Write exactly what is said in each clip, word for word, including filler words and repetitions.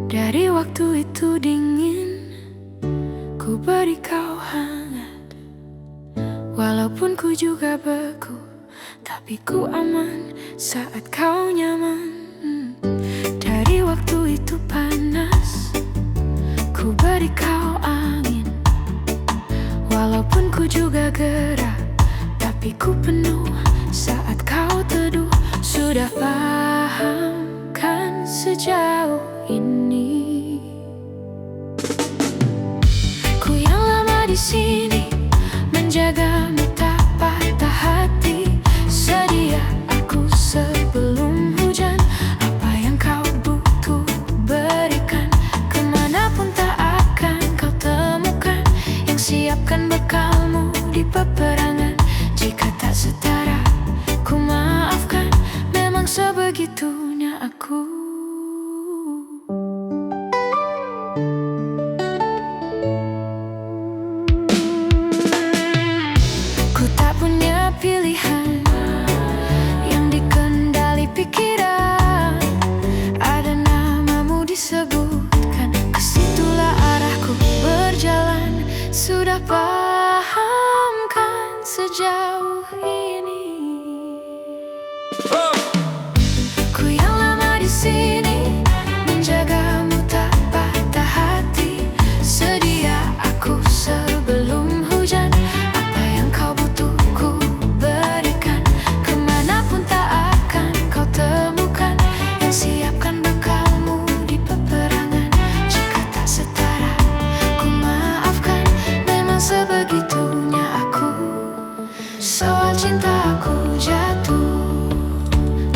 Dari waktu itu dingin, ku beri kau hangat. Walaupun ku juga beku, tapi ku aman saat kau nyaman. Dari waktu itu panas, ku beri kau angin. Walaupun ku juga gerah, tapi ku penuh saat kau teduh. Sudah paham kan sejauh ini? Ku yang lama di sini, menjagamu tak patah hati. Sedia aku sebelum hujan, apa yang kau butuh berikan. Kemanapun tak akan kau temukan yang siapkan bekalmu di peperangan. Jika tak setara, ku maafkan, memang sebegitunya aku. Ku tak punya pilihan yang dikendali pikiran. Ada namamu disebutkan, ke situlah arahku berjalan. Sudah paham kan sejauh ini? Ku yang lama di sini, menjagamu tak patah hati. Sedia aku sebelum hujan, apa yang kau butuh ku berikan. Kemanapun tak akan kau temukan yang siapkan bekalmu di peperangan. Jika tak setara, ku maafkan, memang sebegitunya aku. Soal cintaku jatuh,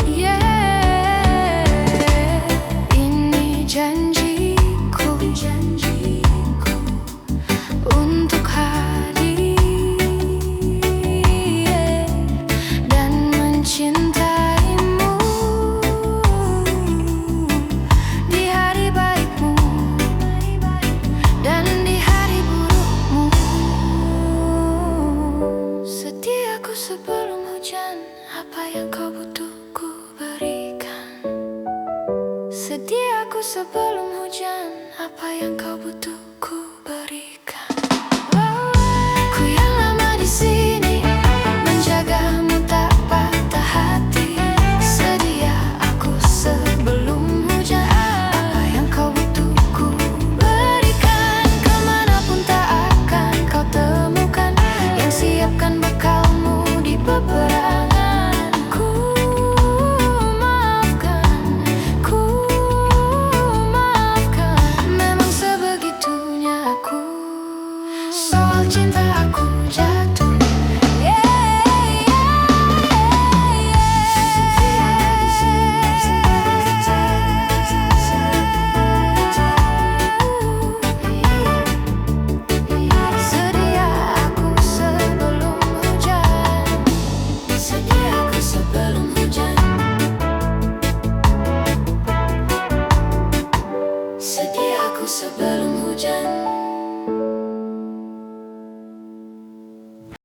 yeah. Ini janjiku, janjiku untuk hadir, yeah, dan mencintaimu di hari baikmu dan di hari burukmu. Setiaku sebelum hujan, apa yang kau butuh ku berikan. Setiaku sebelum hujan, apa yang kau butuh